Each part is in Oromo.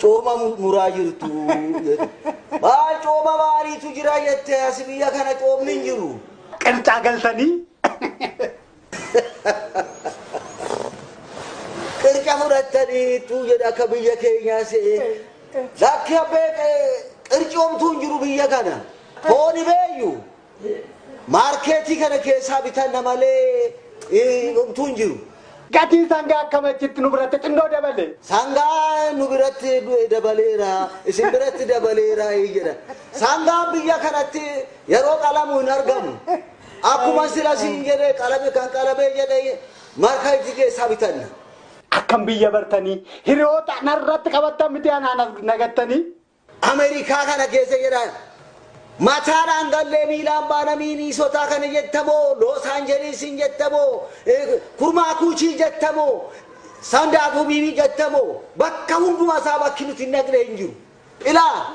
Cooma muraa jirtu. Maal cooma maaliitu jira jettee as biyya kana coomni hin jiru. Qircaa galtanii. Qirca fudhattaniitu jedha akka biyya keenyaa se'ee. Lakki abbee qircoomtuu hin jiru biyya kana. Fooni beeyyu. Maarkeetii kana keessaa bitanna malee homtuu hin jiru. Gatiin sangaa akkam achitti nu biratti xinnoo dabale. Sangaa nu biratti dabaleera, isin biratti dabaleera jedha. Sangaan biyya kanatti yeroo qalamu hin argamu. Akkuma sila siin jedhee qalame kan qalamee jedhee maarkeetii keessaa bitanna. Akkam biyya bartanii hiriyoota narratti qabattan miti anaan nagattanii. Ameerikaa kana keessa jedha. Mataadhaan gallee miilaan baana Miiniisotaa kana jettamoo, Loos Aanjeliisiin jettamoo, Kurmaa Kuuchii jettamoo, Sandaagoo Biibii jettamoo, bakka hundumaa isaa bakki nuti hin dhaqne hin jiru. Ilaa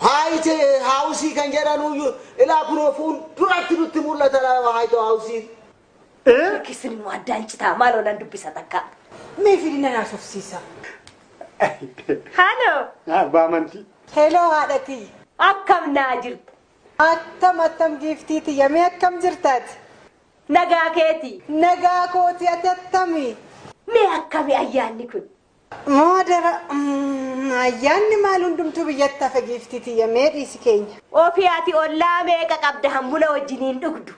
Waayit Haawusii kan jedhanuyyuu ilaa kunoo fuulduratti nutti mul'ata Waayit Haawusiin. Kisin immoo addaan citaa maal oolan dubbisa takka. Mee fidina naasofsiisa. Haaloo. Abbaa amantii. Heloo haadha tiyya. Akkam naa jirtu. Attam attam giiftii tiyya mee akkam jirtaati? Nagaa keeti. Nagaa kooti ati attami? Mee akkami ayyaanni kun? Moodara ayyaanni maal hundumtuu biyyatti hafe giiftii tiyya mee dhiisi keenya. Ofii ati ollaa meeqa qabda hambuna wajjiniin dhugdu?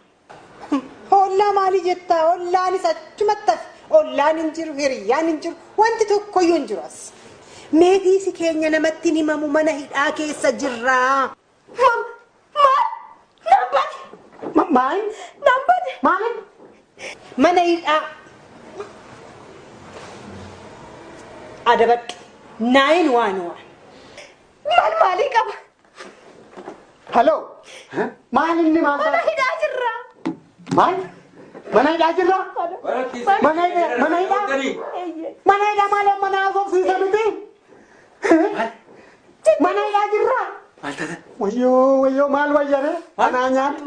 Ollaa maalii jettaa? Ollaanis achumatti hafe. Ollaan hin jiru, hiriyyaan hin jiru, wanti tokkoyyuu hin jiru as. Mee dhiisi keenya namatti hin himamu mana hidhaa keessa jirraa. Maal? Nan bade. Maal? Nan bade. Maal? Mana hidhaa. Adabadhu. 911. Maal maalii qaba? Haloo. Maal inni maal? Mana hidhaa jirraa. Maal? Mana hidhaa jirraa? Mana hidhaa? Mana hidhaa? Mana hidhaa maal mana haasofsiisa miti? Mana hidhaa jirraa? Wayyoo wayyoo maal wayyare? Anaa nyaatu.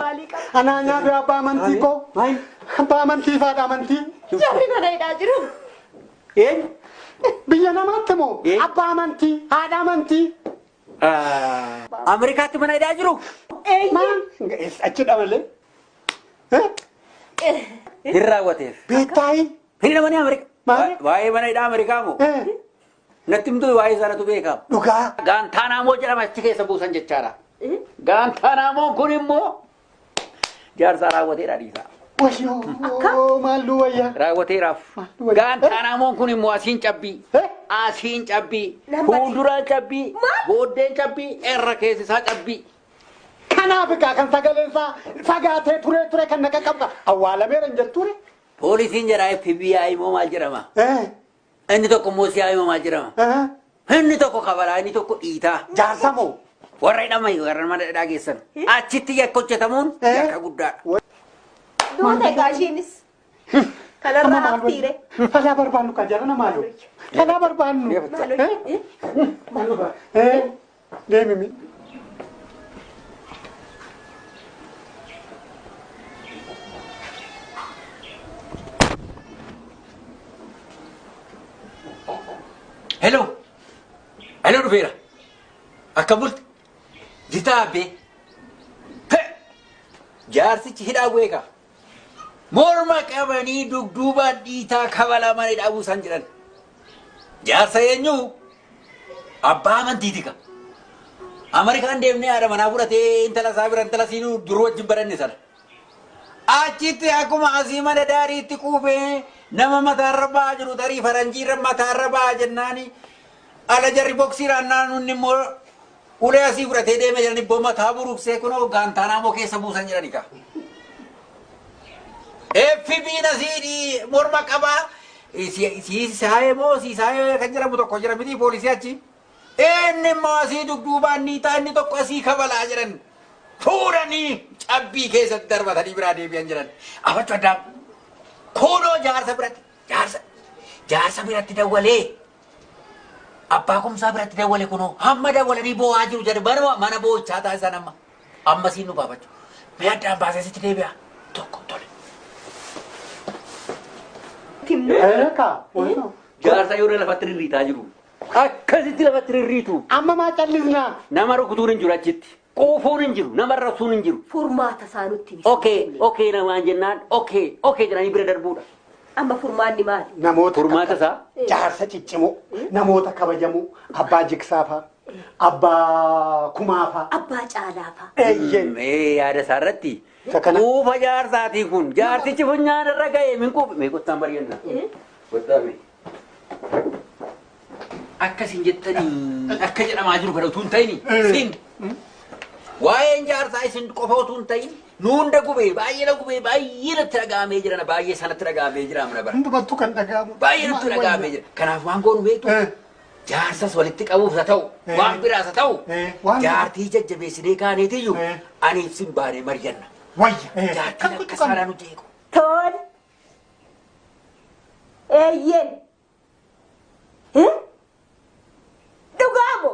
Anaa nyaatu abbaa amantii koo. Abbaa amantii faadha amantii. Jarri mana hidhaa jiru. Eenyu? Biyya namaatti moo? Abbaa amantii, haadha amantii. Ameerikaatti mana hidhaa jiru? Maal? Achidha malee. Hin raawwateef. Beektaayi. Hin hidhamanii Ameerikaa. Waa'ee mana hidhaa Ameerikaa moo? Natti himtuu waa'ee isaanatu beekama. Dhugaa. Gaantaanaamoo jedhama achi keessa buusan jechaadha. Gaantaanaamoon kun immoo jaarsaa raawwateedha dhiisaa. Wayyoo maalluu wayyaa. Raawwateeraaf. Gaantaanaamoon kun immoo asiin cabbii. Asiin cabbii. Fuulduraan cabbii. Booddeen cabbii. Irra keessisaa cabbii. Kanaaf egaa kan sagaleen isaa fagaatee ture ture kan naqa qabda. Awwaalameera hin jetture. Poolisiin jedha FBI immoo maal jedhama? Inni tokko immoo CIA immoo maal jedhama? Inni tokko kabalaa, inni tokko dhiitaa. Jaarsa moo? Warra hidhaman warra mana hidhaa geessan. Achitti yakka hojjetamuun yakka guddaadha. Duuta egaa ishiinis. Kanarraa haftiire. Falaa barbaannu kan jedhan maaloo? Falaa barbaannu. Deemimi. Hello. Hello dhufeera. Akkam bulte? Jitaa abbee. Jaarsichi hidhaa bu'ee qaba. Morma qabanii dugduubaan dhiitaa kabalaa mana hidhaa buusan jedhan. Jaarsa eenyu? Abbaa amantiiti qaba. Ameerikaan deemnee haadha manaa fudhatee intala isaa bira intala siinuu duruu wajjin baranne sana. Achitti akkuma asii mana daariitti quufee nama mataarra ba'aa jiru tarii faranjiirra mataarra ba'aa jennaani ala jarri boksiiraan naannoon immoo ulee asii fudhatee deeme jedhani ibboo mataa buruqsee kunoo gaantaanaamoo keessa buusan jedhani ka. FB'n asii morma qabaa siisaayee moo siisaayee kan jedhamu tokko jira miti poolisii achi. Inni immoo asii dugduubaan ni ta'a inni tokko asii kabalaa jedhan. Fuudhanii cabbii keessatti darbatanii biraa deebi'an jedhan. Afachu addaa kunoo jaarsa biratti jaarsa jaarsa biratti dawwalee abbaa kumsaa biratti dawwale kunoo hamma dawwalanii boo'aa jiru jedhe manuma mana boo'ichaa taasisan amma amma siin nu baafachuu. Mee addaan baasee sitti deebi'a tokko tole. Jaarsa yoo lafatti rirriitaa jiru. Akkasitti lafatti rirriitu. Amma maa callisnaa? Nama rukutuun hin jiru achitti. Quufuun hin jiru. Nama rasuun hin jiru. Furmaata isaa nutti himi. Okee okee namaan jennaan okee okee jedhanii bira darbuudha. Amma furmaanni maali? Namoota Furmaata isaa? Jaarsa ciccimoo, namoota kabajamoo, abbaa jigsaa fa'a, abbaa kumaa fa'a. Abbaa caalaa fa'a. Eeyyee. Mee yaada isaa irratti Isa kana- quufa jaarsaatii kun jaarsichi funyaan irra ga'e min quufe mee kottaan bari'anna. Kottaa mee. Akkasin jettanii akka jedhamaa jiru kana utuu hin ta'ini sin waa'een jaarsaa isin qofa utuu hin ta'in nu hunda gubee baay'ee na gubee baay'ee natti dhaga'amee jira na baay'ee sanatti dhaga'amee jira mana bara. Hundumattuu kan dhaga'amu. Baay'ee natti dhaga'amee jira. Kanaaf waan goonu beektu jaarsas walitti qabuuf haa ta'u waan biraas haa ta'u jaartii jajjabeessinee kaaneetiyyuu aniif sin baanee mari'anna. Wayya. Jaartiin akka saanaa nu jeequ. Tole. Eeyyeen. Dhugaamo.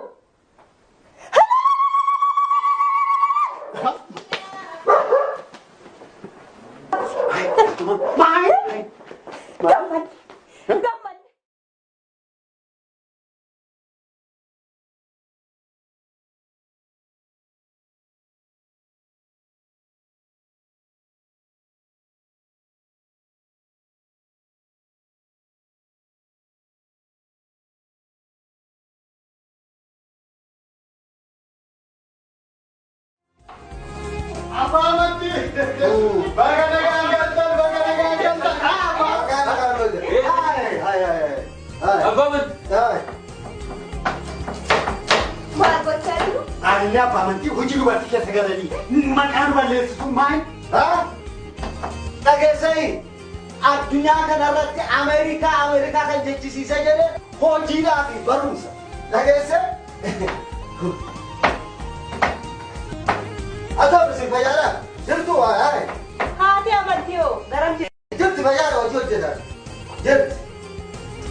Maal? Gammad. Gammad. Abbaa amantii. Baga nagaan galtan, baga nagaan galtan. Abbaa amantii. Maal gochaa jiru? Ani abbaa amantii hojii dubartii keessa galanii maqaa nu balleessisu maal? Dhageessanii addunyaa kanarratti Ameerikaa Ameerikaa kan jechisiisa jedhe hojiidhaa fi barumsa. Dhageesse? Haa isin fayyaadha? Jirtu waa Haati amantii hoo garam jirti? Jirti fayyaadha hojii hojjetan. Jirti.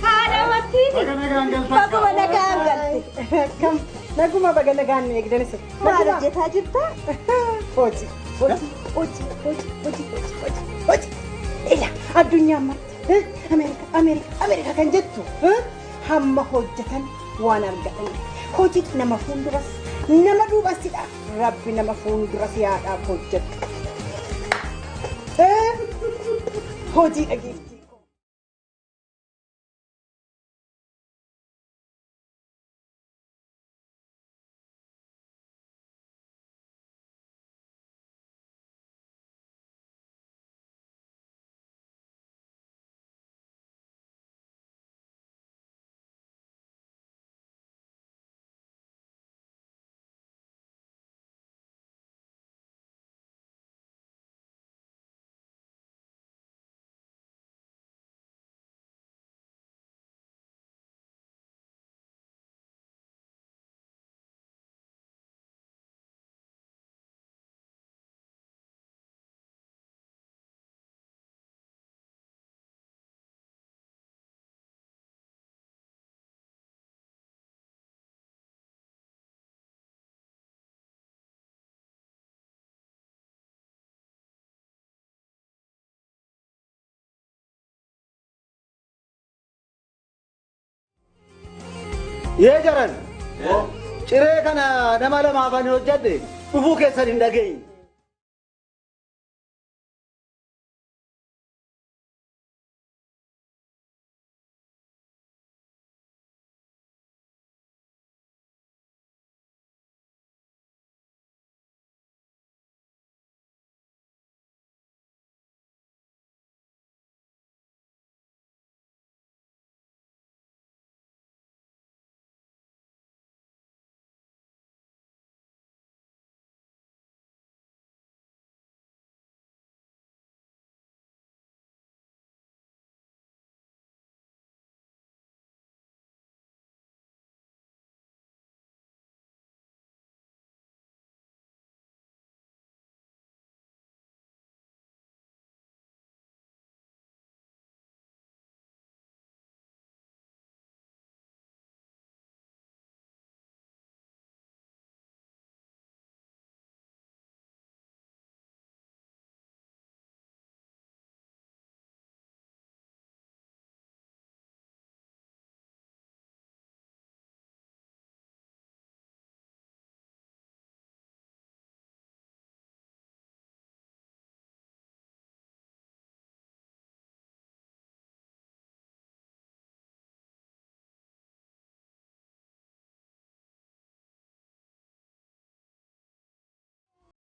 Haadha amantii. Baga nagaan galtan. Baguma nagaan galte. Akkam naguma baga nagaan nu eegdanis. Maal hojjetaa jirta? Hojii hojii hojii hojii hojii hojii hojii hojii. Ila addunyaan marti Ameerika Ameerika Ameerika kan jettu hamma hojjetan waan argatan. Hojii nama fuulduras nama duubasidha. Rabbi nama fuulduras yaadhaaf hojjetu. Hojii dhageettii. Yee jaran ciree kana nama lamaaf ani hojjedhe dhufuu keessan hin dhageenye.